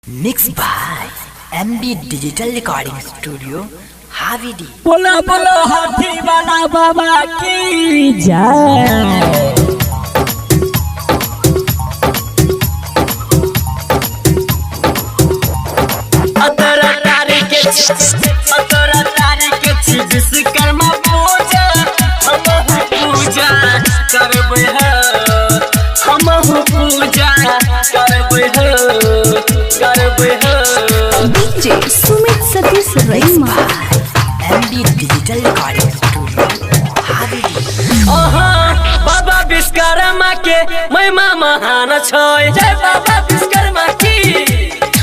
Mix by MB digital recording studio Haveri. बोला बोला हाथी वाला बाबा की जय। अतरा तारीख के अतरा तारीख के विश्वकर्मा पूजा हमहु पूजा करबै हो, हमहु पूजा करबै हो, करबै हो। DJ Sumit Satish Raima. MB digital recording studio Haveri. ओहो बाबा विश्वकर्मा के महिमा महान छै, जय बाबा विश्वकर्मा की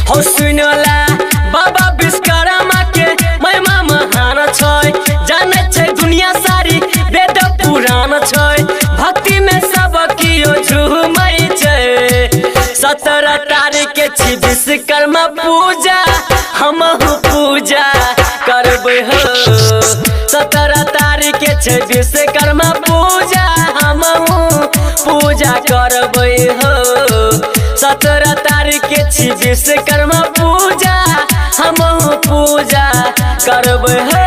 हो। सुनला बाबा विश्वकर्मा के महिमा महान छै, जानै छै दुनिया सारी वेद पुराण छै, भक्ति में सब कियो झूमै छै। 17 तारीख के छी विश्वकर्मा पूजा, हमहु पूजा करबै हो। 17 तारीख के छै विश्वकर्मा पूजा, हमहु पूजा करबै हो। 17 तारीख के छी विश्वकर्मा पूजा, हमहु पूजा करबै हो।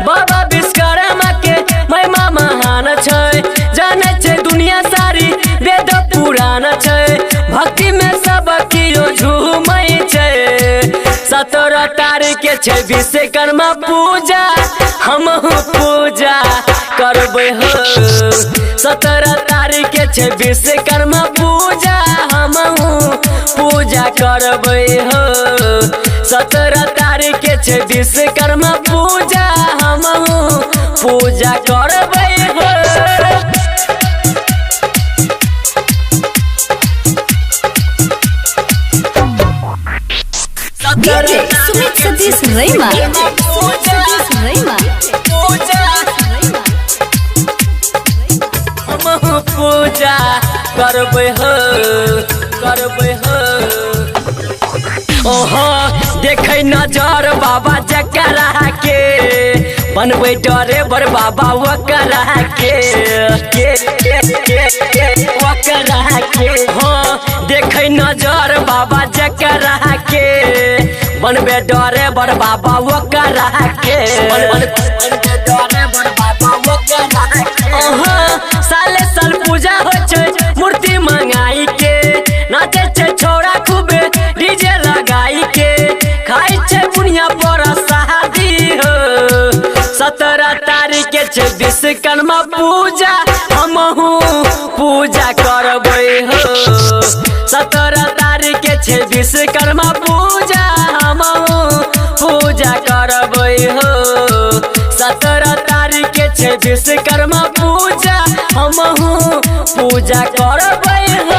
बाबा विश्वकर्मा के महिमा महान छै, जानै छै दुनिया सारी वेद पुराण छै, भक्ति में सब कियो झूमै छै। 17 तारीख के छै विश्वकर्मा पूजा, हमहु पूजा करबै हो। 17 तारीख के छै विश्वकर्मा पूजा, हमहु पूजा करबै हो। 17 तारीख के छै विश्वकर्मा पूजा, हमहु पूजा करबै हो। DJ Sumit Satish Raima. Sumit Satish Raima. पूजा हमहु पूजा करबै हो, करबै हो। ओहो देखै नजर बाबा जकरा के, बनबै डरे बर बाबा ओकरा के, के के के के ओकरा के। हाँ देखै नजर बाबा जकरा के, बनबे डरे बर बाबा ओकरा के, बनबे डरे बर बाबा ओकरा के। ओहो साले साल पूजा होइ छै मूर्ति मंगाई के, नाचै छै छौड़ा खूबे डीजे लगाई के, खाइ छै बुनिया पर शादी हो। 17 तारीख के छै विश्वकर्मा पूजा, हमहु पूजा करबै हो। 17 तारीख के छै विश्वकर्मा पूजा, हमहु पूजा करबै हो। 17 तारीख के छै विश्वकर्मा पूजा, हमहु पूजा करबै हो।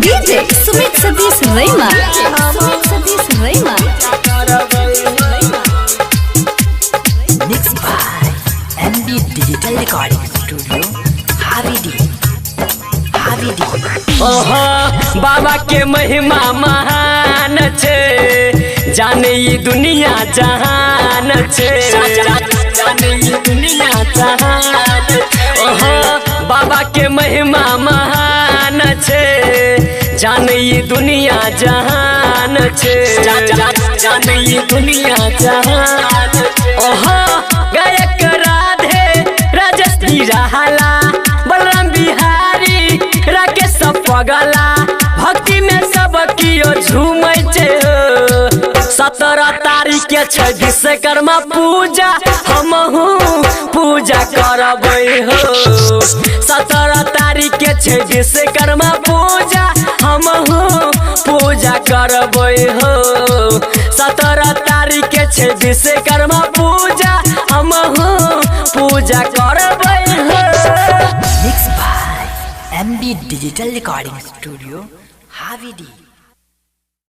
DJ Sumit Satish Raima. Sumit Satish Raima. Mix by MB digital recording studio Haveri Haveri. ओहो बाबा के महिमा महान छै, जाने ई दुनिया जहान छै, जाने ई दुनिया जहान। ओहो बाबा के महिमा महान छै, जाने ई दुनिया जहान छै, जाने ई दुनिया जहान। ओहो गायक राधे राजेश निराला, बलराम बिहारी राकेश सब पगला, भक्ति में सब कियो झूमै छै हो। 17 तारीख के छै विश्वकर्मा पूजा, हमहु पूजा करबै हो। 17 तारीख के छै विश्वकर्मा पूजा, हमहु पूजा करबै हो। 17 तारीख के छै विश्वकर्मा पूजा, हमहु पूजा करबै हो। Mix by MB digital recording studio Haveri.